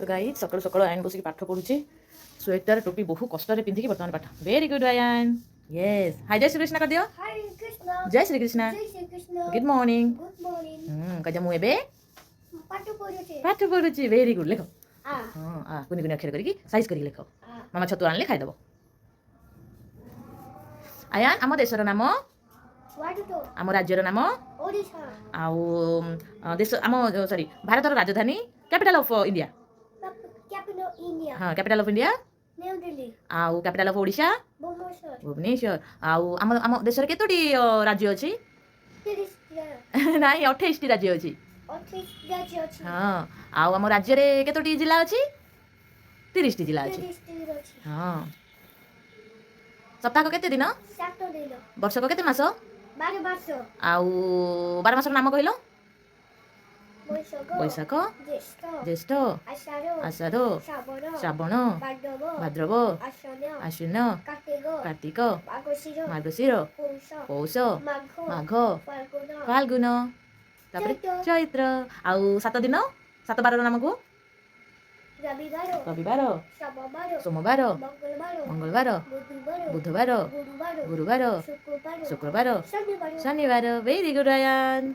ତ ଗାଇଜ୍, ସକାଳୁ ସକାଳୁ ଆୟନ ବସିକି ପାଠ ପଢ଼ୁଛି। ସ୍ୱେଟର, ଟୋପି ବହୁ କଷ୍ଟରେ ପିନ୍ଧିକି ବର୍ତ୍ତମାନ ପାଠ। ଭେରି ଗୁଡ୍ ଆୟନ, ୟେସ୍। ହାଇ, ଜୟ ଶ୍ରୀକୃଷ୍ଣ କରିଦିଅ। Hare Krishna. ଜୟ ଶ୍ରୀକୃଷ୍ଣ। ଜୟ Shri Krishna. Good morning. Good morning. କହିଦିଅ, ମୁଁ ଏବେ ପାଠ ପଢୁଛି। ପାଠ ପଢ଼ୁଛି। ଭେରି ଗୁଡ୍, ଲେଖ। ଆ। ହଁ, ଆ କୁନି କୁନି ଅକ୍ଷର କରିକି ସାଇଜ୍ କରିକି ଲେଖ। ଆ। ମାମା ଛତୁ ଆଣିଲେ ଖାଇଦେବ। ଆୟାନ, ଆମ ଦେଶର ନାମ? ଭାରତ। ଆମ ରାଜ୍ୟର ନାମ? ଓଡ଼ିଶା। ଆଉ ଦେଶ ଆମ, ସରି, ଭାରତର ରାଜଧାନୀ, capital of India? Capital India. ହଁ, capital of India? New Delhi. ଆଉ କ୍ୟାପିଟାଲ ଅଫ୍ ଓଡ଼ିଶା? ଭୁବନେଶ୍ୱର। ଭୁବନେଶ୍ୱର। ଆଉ ଆମ ଦେଶରେ କେତୋଟି ରାଜ୍ୟ ଅଛି? 30। ନାଇଁ, 28ଟି ରାଜ୍ୟ ଅଛି। 28 ରାଜ୍ୟ ଅଛି। ହଁ, ଆଉ ଆମ ରାଜ୍ୟରେ କେତୋଟି ଜିଲ୍ଲା ଅଛି? 30ଟି ଜିଲ୍ଲା ଅଛି। 30ଟି ଅଛି। ହଁ, ସପ୍ତାହକ କେତେ ଦିନ? 7 ଦିନ। ବର୍ଷକ କେତେ ମାସ? 12 ମାସ। ଆଉ 12 ମାସର ନାମ କହିଲ। ବୈଶାଖ। ବୈଶାଖ। ଜ୍ୟେଷ୍ଠ। ଜ୍ୟେଷ୍ଠ। ଆଷାଢ଼। ଆଷାଢ଼। ଶ୍ରାବଣ। ଶ୍ରାବଣ। ଭାଦ୍ରବ। ଭାଦ୍ରବ। ଆଶ୍ୱିନ। ଆଶ୍ୱିନ। କାର୍ତ୍ତିକ। କାର୍ତ୍ତିକ। ମାର୍ଗଶିର। ମାର୍ଗଶିର। ପୌଷ। ପୌଷ। ମାଘ। ମାଘ। ଫାଲ୍ଗୁନ। ଫାଲ୍ଗୁନ, ତାପରେ? ଚୈତ୍ର। ଚୈତ୍ର। ଆଉ 7 ଦିନ, ସାତ ବାରର ନାମ କୁହ। ରବିବାର। ରବିବାର। ସୋମବାର। ସୋମବାର। ମଙ୍ଗଳବାର। ମଙ୍ଗଳବାର। ବୁଧବାର। ବୁଧବାର। ଗୁରୁବାର। ଗୁରୁବାର। ଶୁକ୍ରବାର। ଶୁକ୍ରବାର। ଶନିବାର। ଶନିବାର। Very good Ayan.